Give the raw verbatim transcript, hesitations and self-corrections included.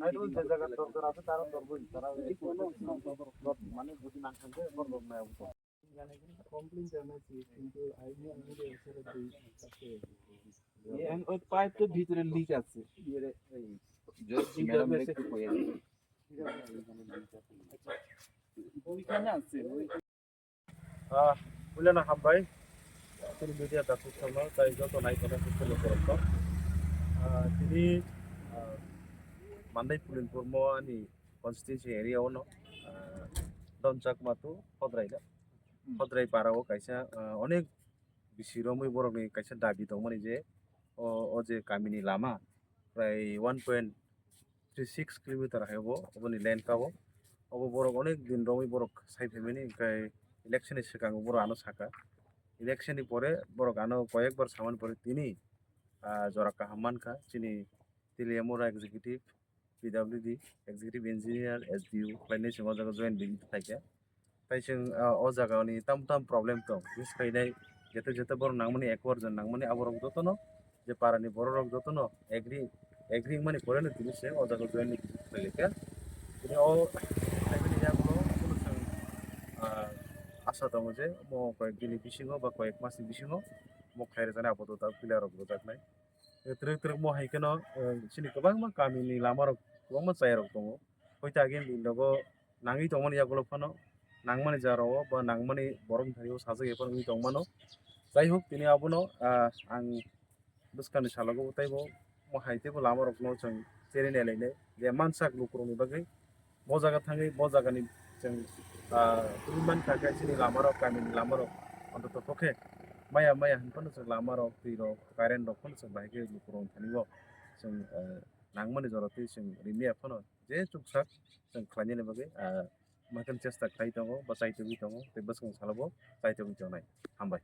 Aidol je jaga dorkar ase, tara dorkar, tara ei mane budi nang thangkhe dorkar nai abo. Complain janaichi, kintu aini amore esere dui ase. Yang oi pipe to bhitore leak ase. Just madam, একটু কই আছে। ওইখানে আছে, ওই Ah, puilano hambai. Chini media dakhuk tongno, tai joto nai tongnai khe khulumung borok no. Ah, tini, ah, Mandai Pulinpur mo ani constituency area o no, ah, Donchak Matu Hodrai da. Hodrai para o kaisa, ah, onek bisi romwi borokni kaisa dabi tongmani je o, o je kamini lama prai one point three six kilometer hai obo, oboni length ka o. Obo borok onek din romwi borok sai phaimani, hwnkhe election ni swkang borok ano saka. Election ni pore borok ano koyekbar samani pore tini, ah, jora kaham mankha chini Teliamura executive, P W D, executive engineer, S D O khlainai chwng o jaga join visit khlaikha. Tai chwng, ah, o jaga ni tam tam problem tong, buj khainai, jete jete borok nangmani, accord jon nangmani, aborok jotono je para ni borok rok jotono agree, agree wngmani pore no tini se o jaga join ni khlaikha. Tini o khlaimani yagulo abono chwng, ah, asa tongo je mo koyek din ni bisingo ba koyek mas ni bisingo mo khlai rwjaknai, apatot o pillar rok rwjaknai. Twrwk twrwk mo hai kheno, eh, chini kwbangma kami ni lama rok kwbangma chaya rok tongo. Hoite agini din rogo nangwi tongmani yagulo phano nangmani jora o ba nangmani borok ni thani o sajagwi phano wngwi tongmano. Jai hok, tini abono, ah, ang bwskangni salogo teibo mo hai teibo lama rokno chwng cherwi nailainai je mansak lukurokni bagwi bo jaga thangwi bo jagani chwng, ah, tubui mankha khe chini lama rok, kamini lama rok ontoto kokhe maya maya hinphano chwng lama rok, twi rok, current rok phano chwng bahai khe lukurokni thani o chwng, ah, nangmani jora twi chwng rimya phano je chuksak chwng khlainani bagwi, ah, maikhe chesta khlai tongo, bwchai tongwi tongo, tei bwskang salobo chai tongwi tongnai. Hambai.